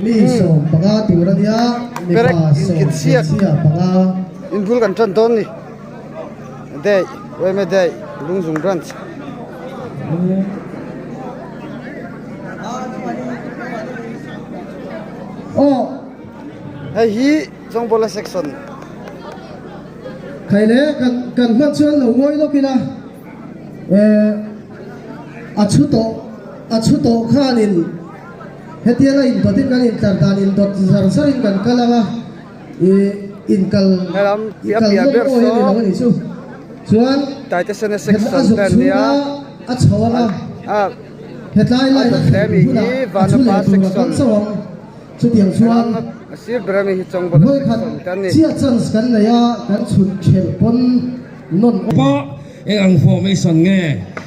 Mi 15 tur a nia, Perek mipa 10 insiak hmeichhia panga. Inbul kan tan dawn ni. Day, Weme Day, Lungzung Branch. Aw. Hei hi Chawngbawla section. Khai le kan kan hman chuan lo ngawi lawk ila eh a chhu tawh a chhu tawh khanin hetiang a indawtin kan intlar dan indawt zar zarin kan kal ang a ih inkal Helam i a kal piah nawm ber awi a ni saw lo a nih chu chuan Taitesena hetla a section zuk te an nia chhunga a chho ang a a hetlai a line a dawt hle thlen mi hunah hi a chhu Vanapa leh tur a kal section chauh ang. Chutiang chuan vawikhat chiah chance kan nei a, kan chhut thelh pawn nawn awm. Pawh eng ang formation nge?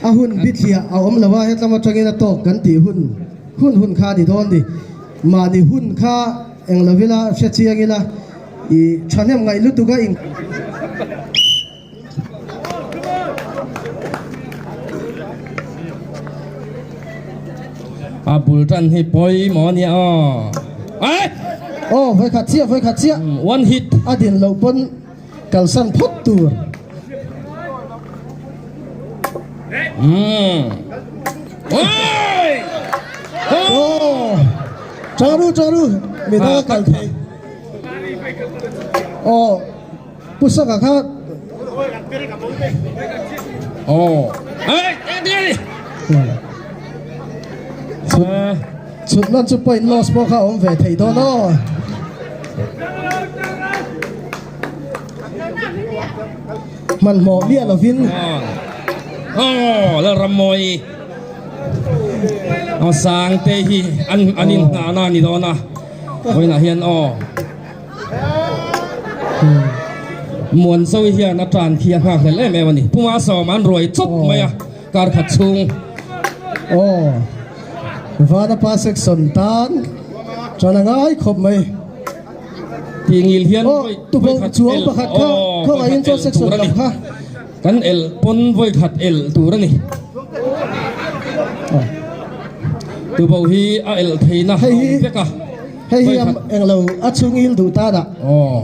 A hun bithliah a awm lo a, hetlam atangin a tawk kan tih hun hun hun kha a ni dawn ni. Mahni hun kha eng lo ila, hre chiang ila, i thahnem ngaih lutuk a in. A bul tan hi pawimawh a nia aw. Ai! Aw vawikhat chiah vawikhat chiah. One hit. A din loh pawn kalsan phawt tur. Umm. Oi! Aw! Charu charu midang a kal thei. Aw. Pu Saka kha Aw Ai ai Chhut lan chu point loss pawh kha awm ve thei dawn aw. Hmanhmawh miah lovin. Aw Lalrammawi Aw Sangte hi an an inhnahna a ni dawn a vawiinah hian aw. Muanzawi hian a tan khi a nghak hlel em em a ni. Puma sawm an ruai chawp mai a kar khat chhung. Aw Vanapa section tan tan a ngai khawp mai. Tih ngil hian Aw tubo chuang pakhat kha khawngaihin chuan section lam kha. Kan el pawn vawi khat el tur a ni. Tubo hi a el theihna a awm vek a. Hei hi eng lo a chhungil duh tan ah. Aw.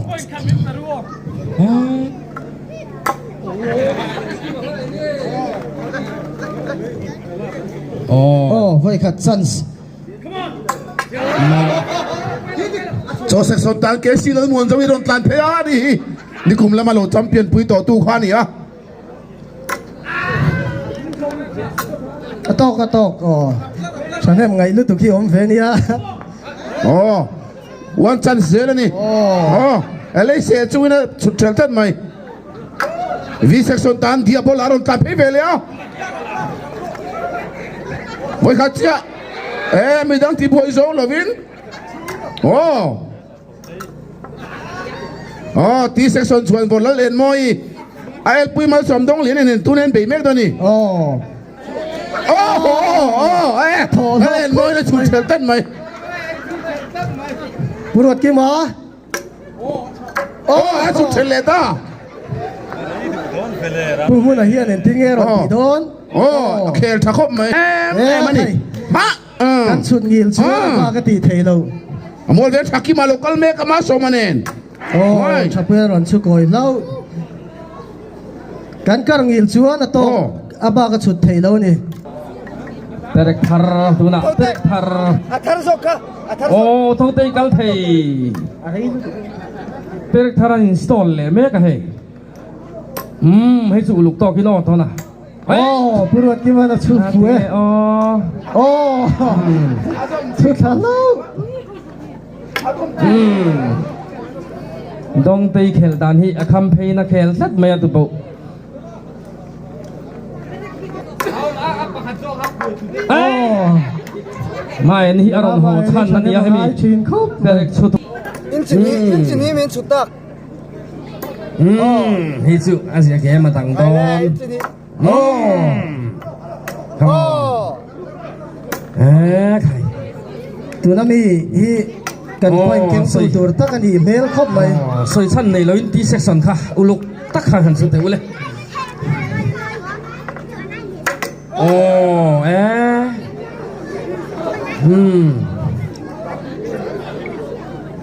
Aw. Aw vawi khat chance. Chaw section tan KC Lalmuanzawi rawn tlan phei a ni hi. Nikum lama lo champion pui tawh tu kha a ni a. A tawk a tawk aw. Thahnem ngaih lutuk hi awm ve nia. Aw one chance zel a ni. Aw LAC chungin a chhut ṭhel tlat mai. V section tan Diabol a rawn tlan phei ve leh a. Vawikhat chiah e midang tibuai zawng lovin aw. Aw, T section chuan vaw lal en mawi a elpui malsawm dawng lian in tun en bei mek dawn ni. Aw. Aw aw aw e lal en mawi na chhun chhel tan mai. Pu Ruatkima. Aw a chhun chhel leh ta. Pu Hmuna hian engtin nge rawn tih dawn? Aw, a khel tha khawp mai. Em em a ni. Ha! Kan chhut ngil chuan a hma ka tih thei lo. A mawl ve tha kima lo kal mek a ma sawma nen. Aw Thapui a rawn chhu kawi hlauh. Kan kar ngil chuan a tawk a bak a chhut thei lo a ni. Perek thar tunah perek thar. A thar zawk kha a thar zawk. Aw Thotei kal thei. Perek thar an install leh mek a hei. Umm hei chu uluk tawk in aw tawn a. Aw Pu Ruatkima'n a chhut fu e. Aw. Aw chhut thla hlauh. Umm Dawngtei khel dan hi a kham pheiin a khel tlat mai a tu pawh. Aw. Maen hi a rawn haw chhan a nia hemi. Perek chhut. Inchini inchini min chhut tak. Umm hei chu a zia kem a dang dawn. Umm eh khai. Tuna mi hi kan point keng sawi tur tak a nih hmel khawp mai. Sawi chhan nei loin T section kha uluk tak khan han sawi teh ule. Aw eh. Umm.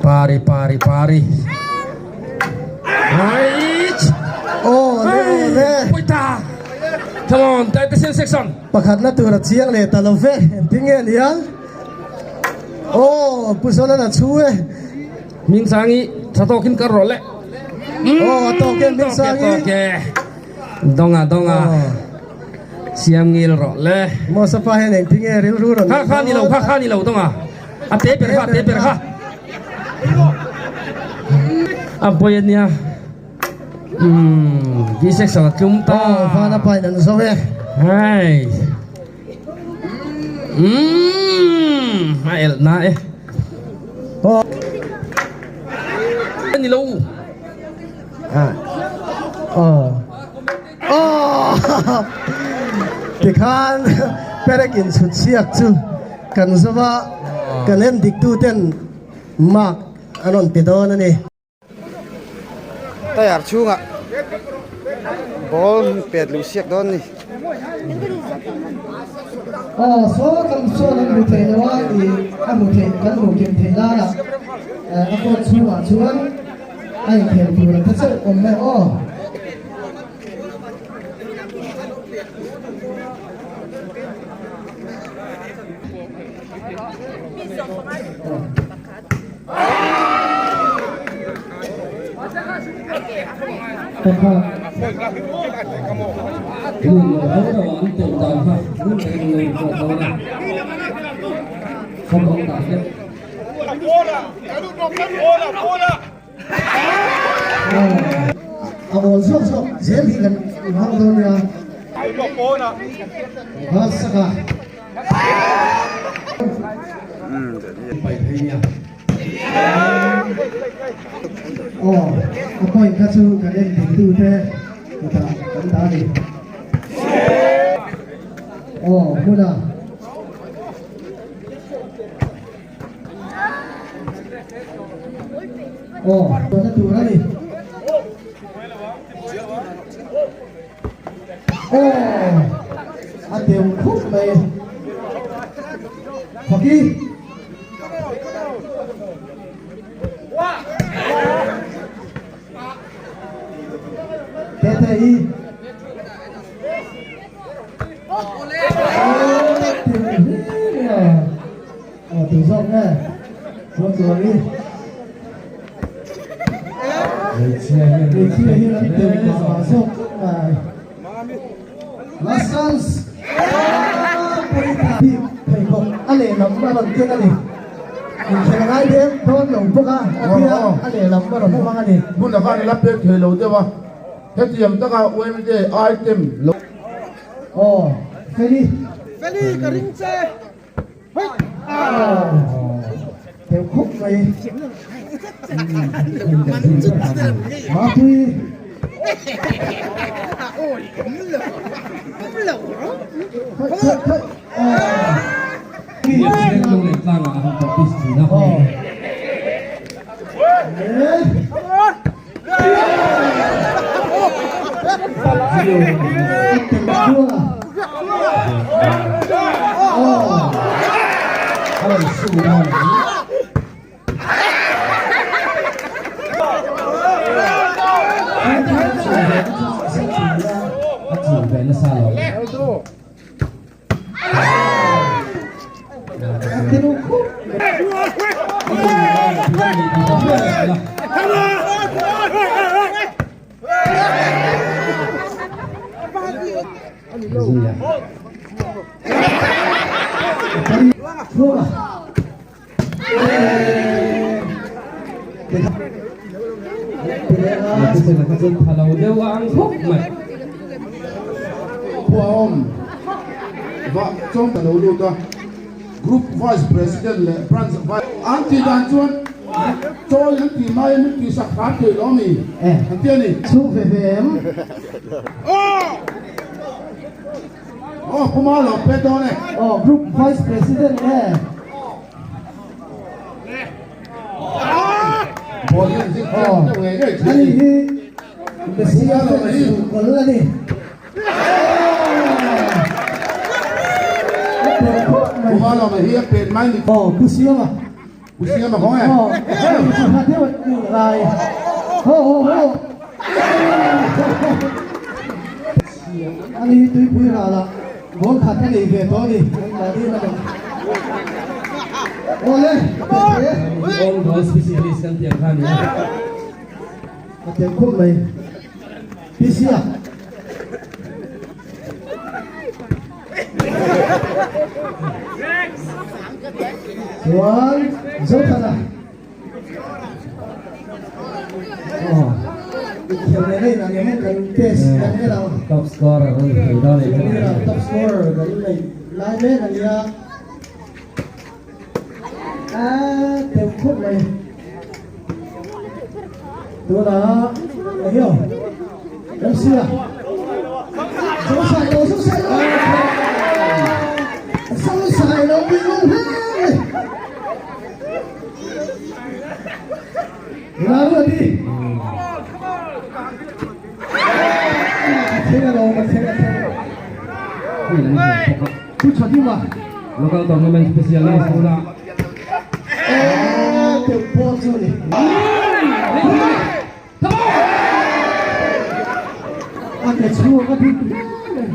Pari pari pari. Right. Aw le aw le. Pawita. Come on, Taitesen section. Pakhatna tur a chiang leh ta lo ve. Engtin nge niang? Aw, Pu Sawlan a chhu e. Hmingsangi tha tawkin kar rawh le. Aw, a tawk e Hmingsangi. Tawk e, Donga donga. Siam ngil rawh le. Mosa pa hian engtin nge rilru rawn Kha kha ni lo, kha kha ni lo donga. A te ber kha, a te ber kha. A pawi a nia. Umm, V-section a tlum ta. Aw, vana pain an zo e. Hei. Umm a elh na e. Ani lo. Tikhan perek inchhut chhiat chu kan zova kan en dik tu ten mark an rawn pe dawn a ni. Tayar chhungah ball pet luh siak dawn a ni. Aw saw kan sawn an hmu thei lo a ih a hmu theih kan hmuh kim theih nan ah a court chhungah chuan a inkhel tur a ta chauh awm e aw. A awl zawk zawk zel hi kan hmang dawn nia. Hmasaka. Aw, a point kha chu kan en dik tu te kutah kan dah a ni. Aw, hmuna. Aw, tawhna tur a ni. Aw, a deuh khup mai. Hockey. Tete i. Aw, tu zawk nge? Chuan chuan i. Hmeichhia hian Hmeichhia hian an tel mah mah zawk tlat mai. Last chance. Bik pheikhawk a lehlam a rawn ken a ni. Inkhel a ngai deuh dawn lo bawk a, a tia a lehlam a rawn hmang a ni. Hmun a khan a la pek thei lo deuh a, hetiang taka UMD item lo. Aw, Feli. Feli ka ring che. Deuh khawp mai. Mapui. Group Vice President leh Branch Vice An tih dan chuan chawi an tih mai min tih sak hram thei lo ami an ti a ni. Chhung ve ve em? Aw Puma lo pe dawn e. Aw Group Vice President nge? Ball hian zir chiang deuh ngei ngei thin a Ani ni. hi Messi a kawlh a ni. Puma lo hi a pet mai ni. Aw Pu Siama. Pu Siama kawng e. Aw, hei chu hla deuh ni lai. Ho ho ho. Ani hi tuipui ralah goal khat a nei ve tawh a ni. Mahni lamah. Awle, tete. Own goal specialist kan tih ang kha a ni a. A tel khawp mai. PC a. Chuan Zothana. Oh. Inkhel nena in ang em kan test kan en ang. Top scorer an ni thei dawn e. Top scorer kan nei lai mek a nia. A teuh khawp mai. Tunah eng emaw MC a Zosai lo Zosai lo Zosai lo pui lo hle mai. Nula Ruati. A thleng alawm a thleng a thleng. Pu Chhadima. Local tournament specialist tuna. Eee teuh pawh chu ni. A ke chhuak a dik hle mai.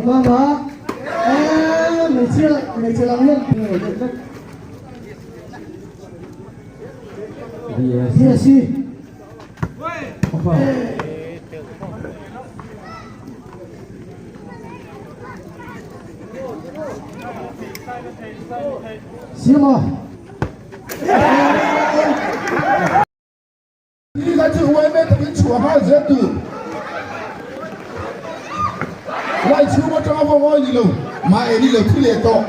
Mama eee hmeichhia hmeichhe lam hian DSC. Siama. Ni kha chu yma takin chhuah nghal zel tur. Lai chhung atanga vawng awi ni lo, mah e ni lo thi leh tawh.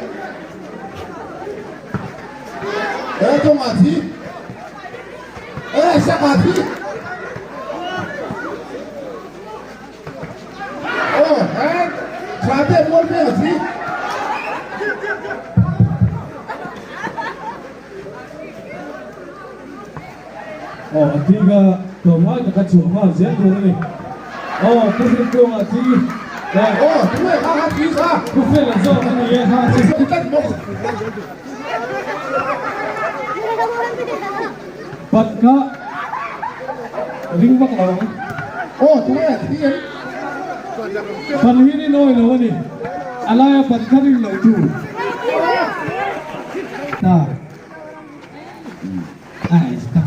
E tawngah thi. E sakah thi. Aw he tha te mual veng a thi. Aw a thi kha tlawmngai taka chhuah nghal zel tur a ni. Aw Pu Hrintuanga a thi. Aw tunge kha kha thi kha. Pu Fela zawk a ni e kha thi. Thi tlat bawk. Pat kha ring vak lo ang. Aw tunge thi em. Pan hi rin awi lo a ni. A laia pan kha rin loh tur. Ta.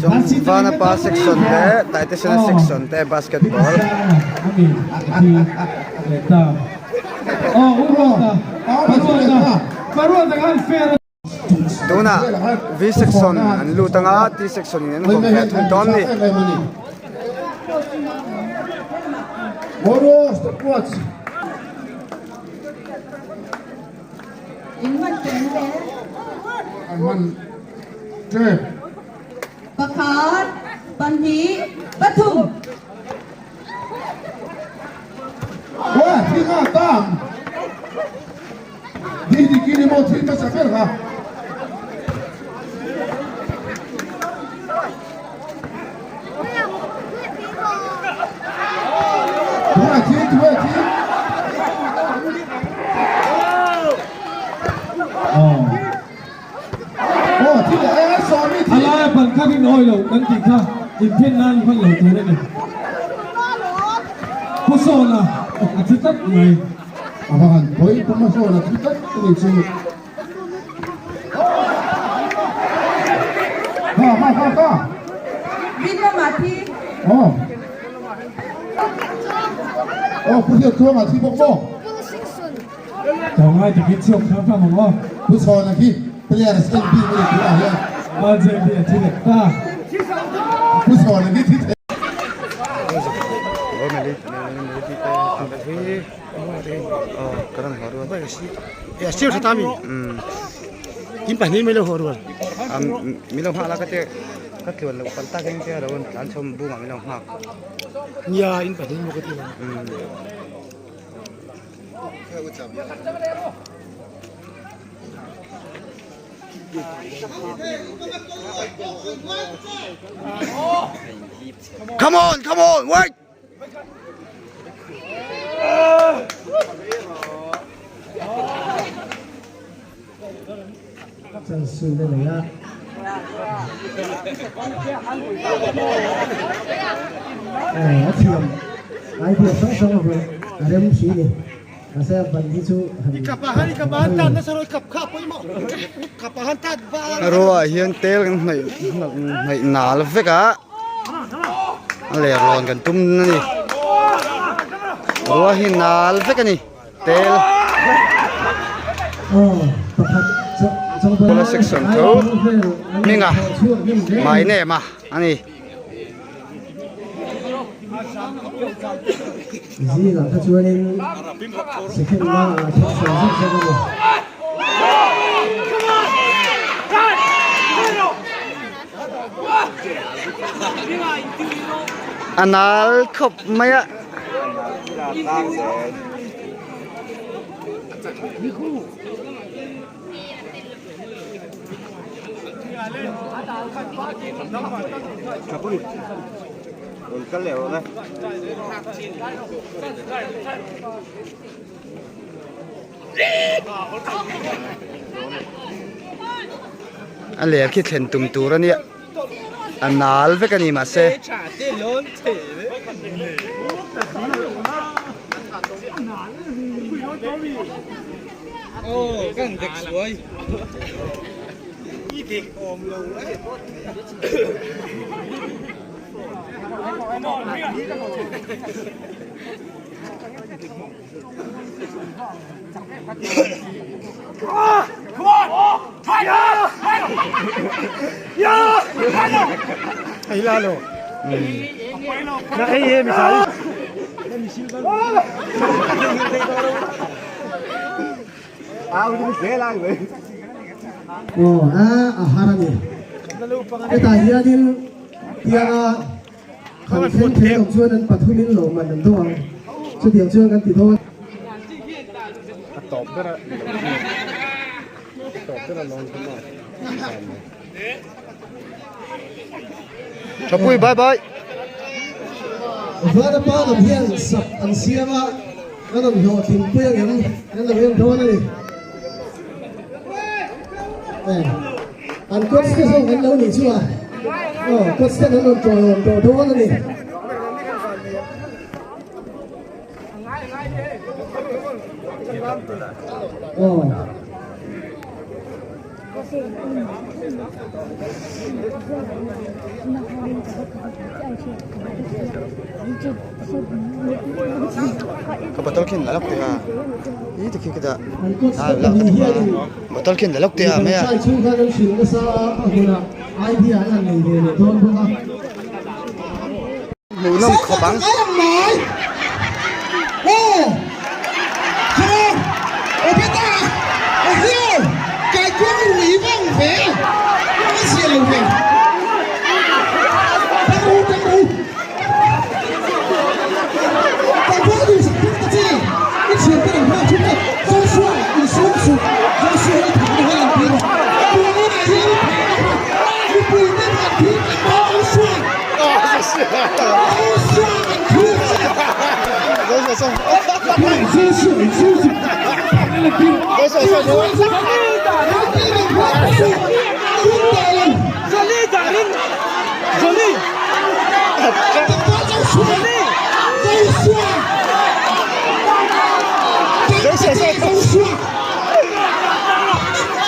Chung Vanapa section leh Taitesena section te basketball. Tunah V section an lut anga T section in an vawm ve thung dawn a ni. Pakhat, pahnih, pathum. Wah, thi nga tam. Di di kini mo thi hmasa ber kha. Wah, thi, wah, thi. A laia pan kha rin awi lo kan tih kha inthen nan hman lo tur a ni. Pu Sawna a thi tlat mai. A va han pawi Pu Masawna thi tlat a ni chu. Ha ha ha ha. Rinawma thi. Aw. Aw Pu Hriatluanga thi bawk maw? Tlawmngai takin chhuak hram hram ang aw. Pu Chhawna khi players en bik a ni tunah hian. RJB a thi leh ta. Pu Chhawna khi thi thei. Come on, come on, work! Chance hun a nei a. A thiam idea hrang hrang a hawlh a rem khi ni. Mahse a ban hi chu han Ruah hian tel kan hnaih hnaih nal vek a a ler lawn kan tum a ni ruah hi nal vek a ni tel Pawla section chu hminga my name a a ni. Zingah kha chuanin second na ah thil sawi zeuh zeuh a ni. A nal khawp mai a. A ler khi thlen tum tur a nia a nal vek a ni mahse. Aw a a har a ni. Hetah hianin tianga khan thleng thei awm chuan an pathumin lawmman an dawng ang. Chutiang chuan kan ti dawn. A tawp ber a a tawp ber a lawn kha maw. Thapui bye bye. Vanapa lam hian sak an siam a, kan rawn hlawhtling pui ang em kan lo en dawn a ni. An coach te zawng an lo nih chu a, aw coach ten an rawn tawiawm tawh dawn a ni. Aw. Ka bottle khin la lawk teh a i tikhi ka dah a la ka tum a bottle khin la lawk teh a mai a. Hmuhnawm khawp ang.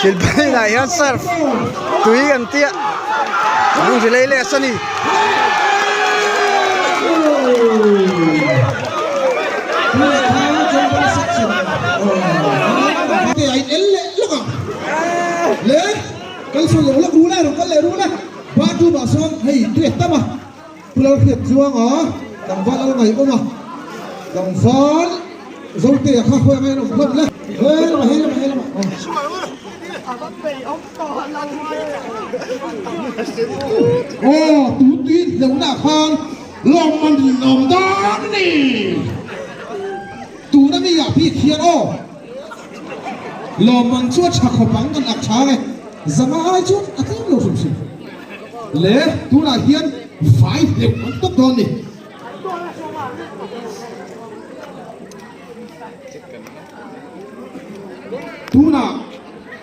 Thilpui ah hian surf tui an tia lung ri lei leh a ni.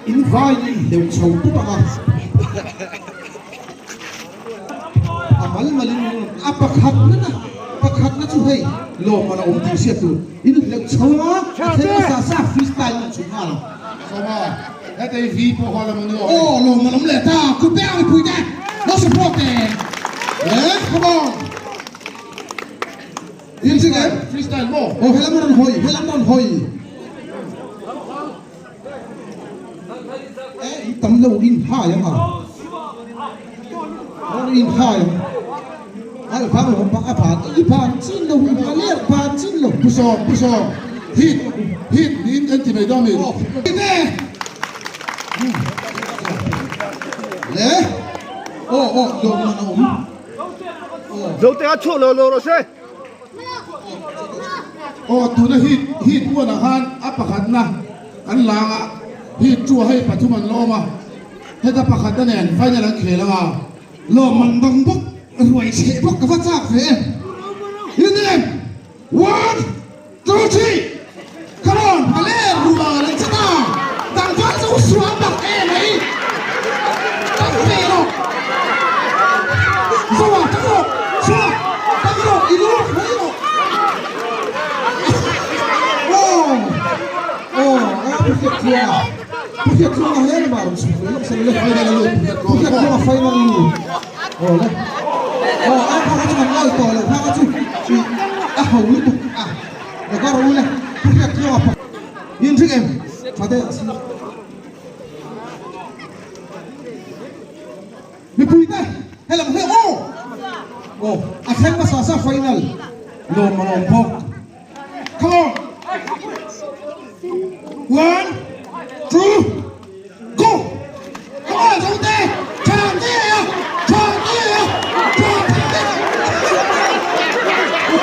In vaiin in hleuh chho pup ang a. A mal malin min rawn a pakhat na na pakhat na chu hei lawmman a awm tih hriat tur in hleuh chho ang a, a thleng hmasa sa freestyle in a chhun nghal ang. Sawma, heta i vi pawh haw lam a ni aw. Aw lawmman awm leh ta, kut pe ang mipui te, lo support e. Le, come on. In ching em? Freestyle maw? Aw helam rawn hawi, helam rawn hawi. Eh, tam lo in hai ang a. Rawn in hai ang. Al phang lo pa a phan i phan chin lo i phan ler phan chin lo. Pu Sawm, Pu Sawm, hit, hit niin kan ti mai dawn mi. Ine. Le. Aw aw lo man a awm. Zote a chhuah lo lo rawh se. Aw tuna hit hit huanah khan a pakhatna kan lang a, hit chu hei pathum an la awm a, heta pakhatna nen final an khel ang a. Lawmman bang bawk ruai chheh bawk ka va chak ve em. In em? One, two, three, come on! A le rual an che ta, tlangval chu sual bak em mai, tang ve rawh, Zoa tang rawh, chhuak tang rawh, i lu mai rawh, aw aw a pu hriat tluanga, pu hriat tluanga he lamah rawn chhuk ve lawk se le, pu hriat tluanga final lut. Aw le. Aw a phak a chu kan ngawi tawh lo phak a chu ih a ho lutuk a lo ka ro le pu hriat tluang a pak in ring em tha te a si mipui te helam he aw aw a thleng hmasa sa final lawm a lawm bawk come on one two Go! Come on, Zote! Tha te a! Tha te a! Tha te a!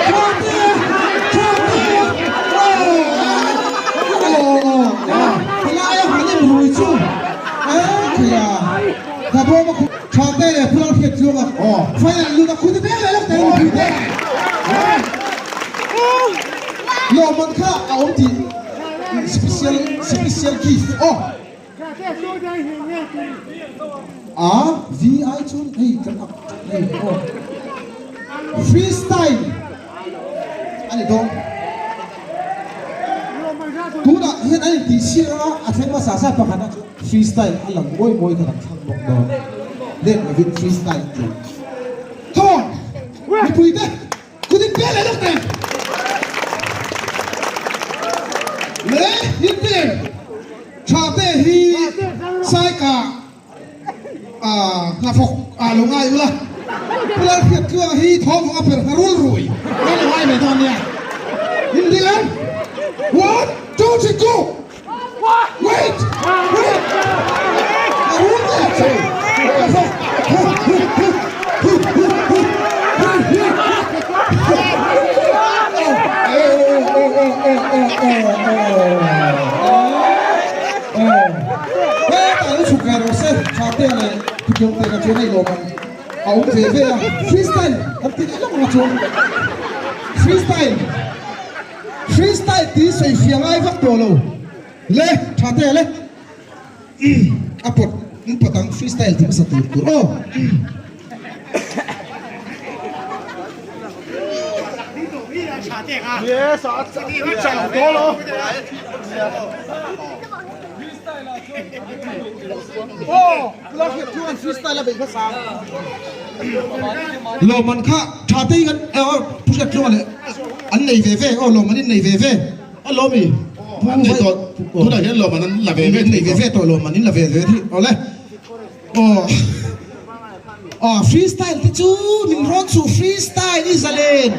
Tha te a! Tha te a! Helai a han in rui chu eh khaia ka bawm a tha te leh phulang hriat chuang a final lut a khu te ber leh lawk te mipui te lawmman kha a awm tih Special special gift aw. A V ai chuan hei kan ak hei aw. Freestyle ani dawn. Tunah hian an intih siak anga a thleng hmasa sa pakhat a chu freestyle a lang mawi mawi kha kan thlang bawk dawn. Let lovin freestyle tih. Come on! Mipui te Kut in pe leh lawk teh. Le in pe tha te hi saika a hnathawk a lo ngai ula Pu Lalhriat Tluanga hi thawmhawng a per hnarul rui kan lo ngai mai dawn nia. In dil em? One, two, three, go! Wait! Wait! Hnarul te hnathawk hu hu hu hu hu hu hu hu Hetah lo chhuk ve rawh se, tha te leh thuthlawng te ka chuan a ilawm ang a awm ve ve a, freestyle kan ti leh lawk ang a chuan freestyle Freestyle tih sawi fiah ngai vak tawh lo le tha te le a pawt in pawt ang freestyle tih hmasa tur tur aw. Lawmman kha tha te hian Pu Hriathlunga leh an nei ve ve aw lawmman in nei ve ve a lawm i Pu An nei tawh tunah hian lawmman an la ve ve nei ve ve tawh lawmman in la ve ve thei awle aw aw freestyle te chu min rawn chhuh freestyle i zalen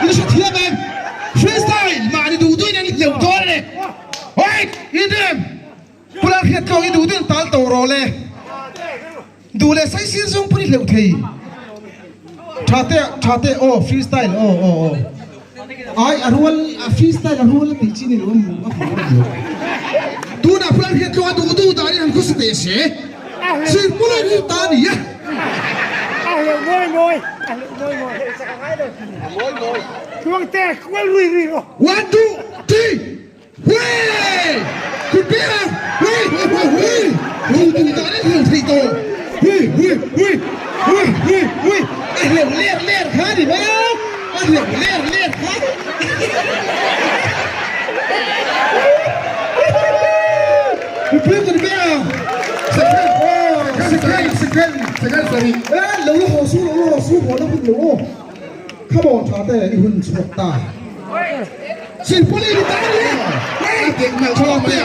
in hrethiam em freestyle mahni duh duhin an hleuh dawn a ni wait in rem Pu Lalhriat tlawng i duh duh in tal tawh rawh le. Duh leh sai sir zawng pawn i hleuh thei. Tha te tha te aw free style aw aw aw. Ai a rual a free style a rual a tih chi ni lo a mu a hmu a ni lo. Tunah Pu Lalhriat tlawng a duh duh dan in han khawsa teh se. Sir Pu Lalhriat ta a ni a. One two three. Hui! Kut pek a! Hui! Hui! Hui! Hui! Hu tu dan a hleuh theih tawh! Hui! Hui! Hui! Hui! Hui! Hui! A hleuh ler ler kha a ni mai a! A hleuh ler ler kha! Mipui kut pek a! Second! Second! Second! Second sarih! E! Lo la haw su! Lo la haw su! Haw la hun lo aw! Come on tha te i hun chhuak ta. Silpawlin i tan le. A dek nalh tha mai a.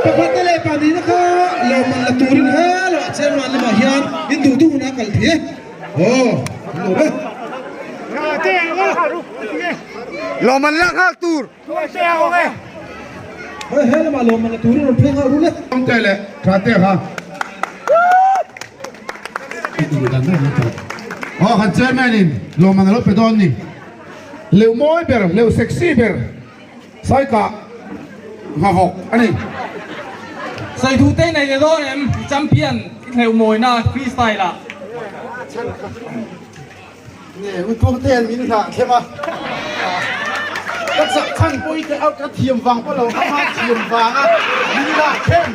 Pakhat te leh pahnihna kha lawmman la turin helawh a chairman lamah hian in duh duh hunah kal thei e. Lawmman lak nghal tur. Aw kan chairman in lawmman alo pe dawn ni. Leuh mawi ber, leuh sexy ber Saikah nghavawk a ni. Saithu te nei leh dawn em? I champion i hleuh mawina freestyle ah. Nge Utuang te hian min hlah thlem a, ka chak chhan pawh i te out ka thiam vang pawh lo ama thiam vang a min hlah thlem.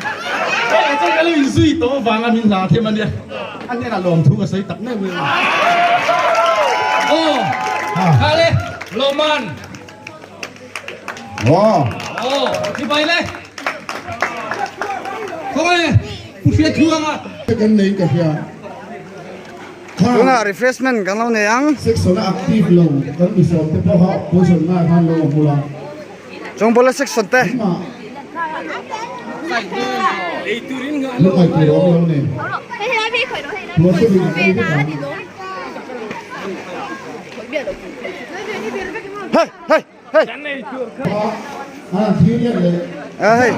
Hei chuan ka lo inzui tawh vang a min hlah thlem a nia. A hnenah lawmthu ka sawi tak meuh meuh a. Aw kha le Lawman. Aw. Aw, chibai le. Khawnge Pu Hriat Tluanga. Kan nei ka hria. Tunah refreshment kan lo nei ang. Section a active lo kan mi sawm te pawha position ngai khan lo awm ula. Chawngbawl section te. Lungai tur a awm lo ni. Tuahsawmin an ei vek ang. Hei hei hei. A hei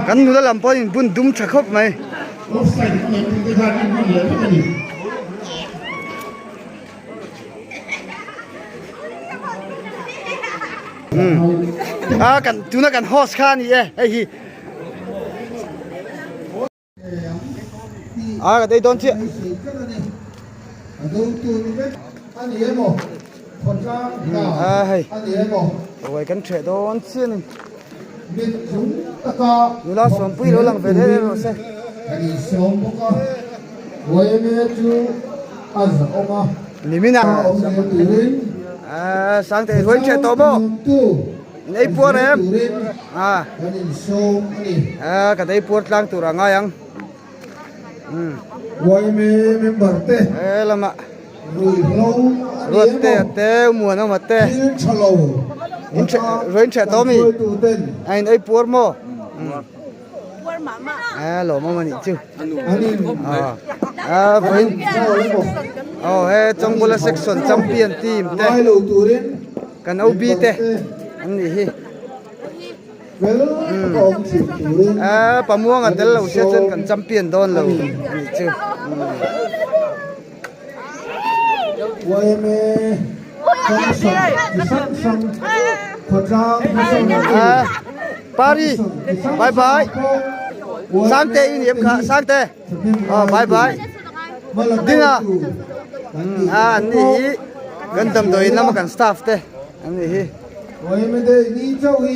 kan nula lam pawhin bun dum tha khawp mai. A kan tuna kan host kha a ni e hei hi. A ka dei dawn chiah. A hei ruai kan ṭheh dawn chiah a ni. Nula Sawmpui lo lang ve reng reng rawh se. Nimin ah Sangte ruai ṭheh tawh maw? In ei puar em? A a kan ei puar tlang tur a ngai ang. Umm. He lamah Ruatte a te Muanawma te in ṭheh ruai in ṭheh tawh ami? A in ei puar maw? A lawmawm a nih chu. A vawiin aw he Chawngbula section champion team te. Kan OB te an nih hi. Umm Pamuanga tel lo sia chuan kan champion dawn lo a nih chu. Pari bye bye Sangte i ni em kha Sangte aw bye bye Dina a an nih hi kan damdawiin lama kan staff te an nih hi. Yma Day ni chauh hi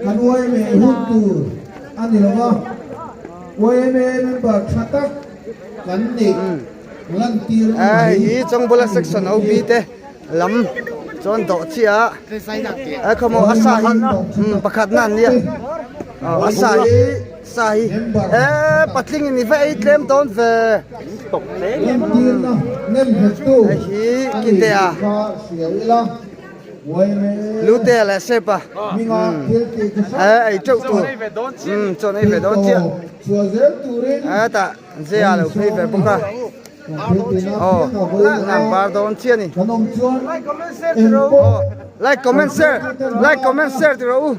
kan yma hun tur a ni lo va, yma member tha tak kan nih lantir a ni mai. Hei hi Chawngbula section OB te lam chuan dawh chiah a khawmaw a sa hi pakhat na an nia a sa hi. Sa hi eh patling in i va ei tlem dawn ve. Hei hi kite a lute leh sep a eh ei teuh tur umm chawn ei ve dawn chiah eh tah zia a lo phei ve bawk a aw an bar dawn chiah a ni aw like comment share like comment share ti rawh u.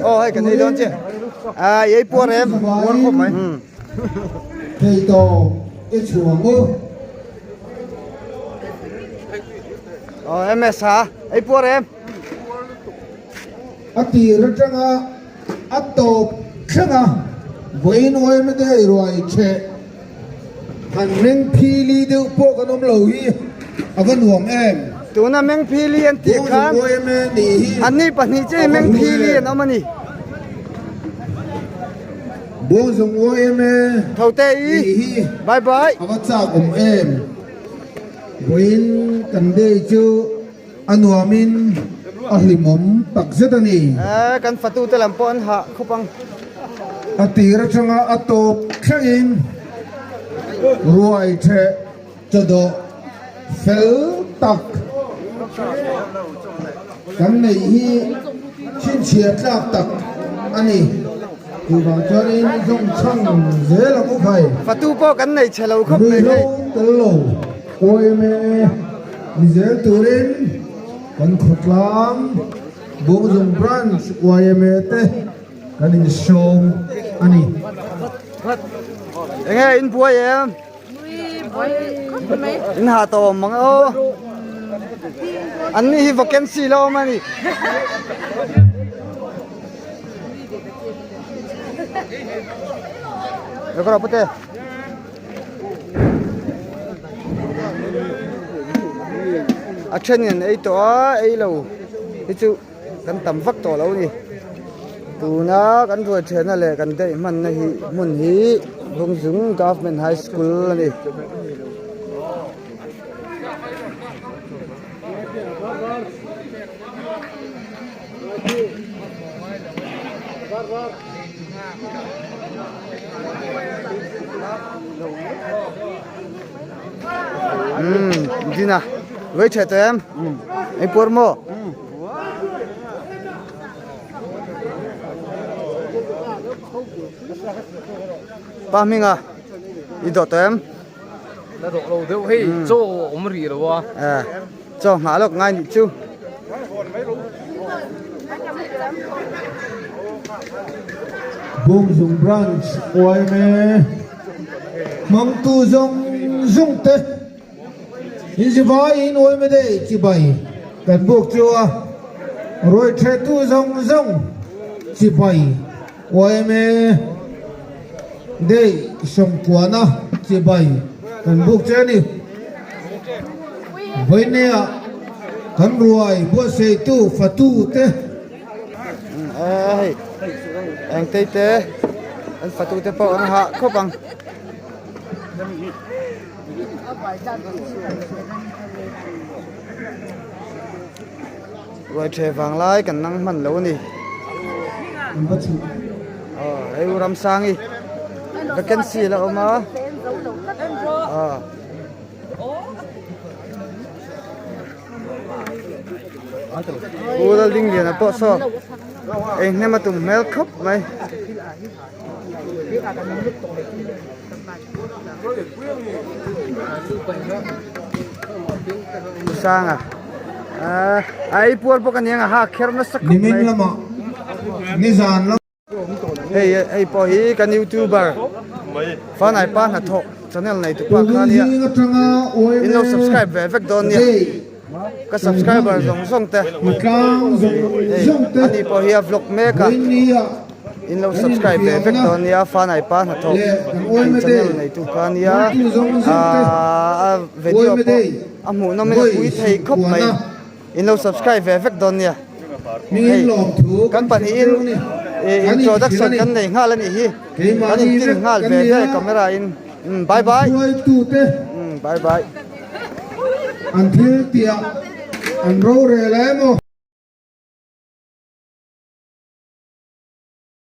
Aw hei kan ei dawn chiah ah i ei puar em puar khawp mai. Aw MS ha ei puar em. A tir atanga a tawp thleng a, vawiin yma te ruai cheh han meng phili deuh pawh kan awm lo hi a va nuam em. Tuna meng phili an tih khan anni pahnih chiah hi meng phili an awm a ni. Bawngzawng yma Thote i nih hi bye bye. a va chak awm em. Vawiin kan day chu A nuamin a hlimawm tak zet a ni. Ee, kan fatute lam pawh an hah khawp ang. A tir atanga a tawp thlengin ruai theh chawdawh fel tak kan neih hi chhinchhiah tlak tak a ni. Chuvang chuanin zawng chhang zel ang u khai. Fatu pawh kan nei chhe lo khawp mai hei. Ruihhlo tel lo. Awm e, ni zel turin kan khawtlang Bawngzawng Branch yma te kan insawm a ni. Enge in buai em? In ha tawh awm mang aw. An ni hi vacancy la awm a ni. Rekawr pute. A then in ei tawh a ei lo hi chu kan tam vak tawh lo a ni tuna kan ruai thehna leh kan daih hmanna hi hmun hi Bawngzung Government High School a ni. Umm dina vei tha tawh em ei puar maw pa hminga i dawh tawh em la dawh lo deuh hei chaw awm rih lo a eh chaw nghah lawk ngai nih chu. Bawngzung Branch yma hmangtu zawng zawng te inzivaiin yma Day chibai kan buk chu a, ruaithehtu zawng zawng chibai yma Day sawmkuana chibai kan buk che a ni. Vawinia kan ruai buatsaihtu fatu te. Hei engtei te an fatu te pawh an hah khawp ang. Ruai the vang lai kan nang hman lo a ni. Aw hei u Ramsangi vacancy la awm a. Aw. U Laldingliana pawh saw eng hnem a tum hmel khawp mai. Sanga a ei puar bawk aniang a ha kher nasa khawp mai. Nimin lamah nizan lamah. Hei hei pawh hi kan youtuber Fanai pa hnathawh channel nei tupa kha ania in lo subscribe ve vek dawn nia ka subscriber zawng zawng te hei ani pawh hi a vlog mek a. In lo subscribe ve vek dawn nia Fanai pa hnathawh tih channel nei tu kha nia aaa a video pawh a hmuh nawm in a pui thei khawp mai in lo subscribe ve vek dawn nia hei kan pahnihin introduction kan nei nghal a nih hi kan in tin nghal ve ve camera in bye bye bye bye an thil tih ah an rorel emaw.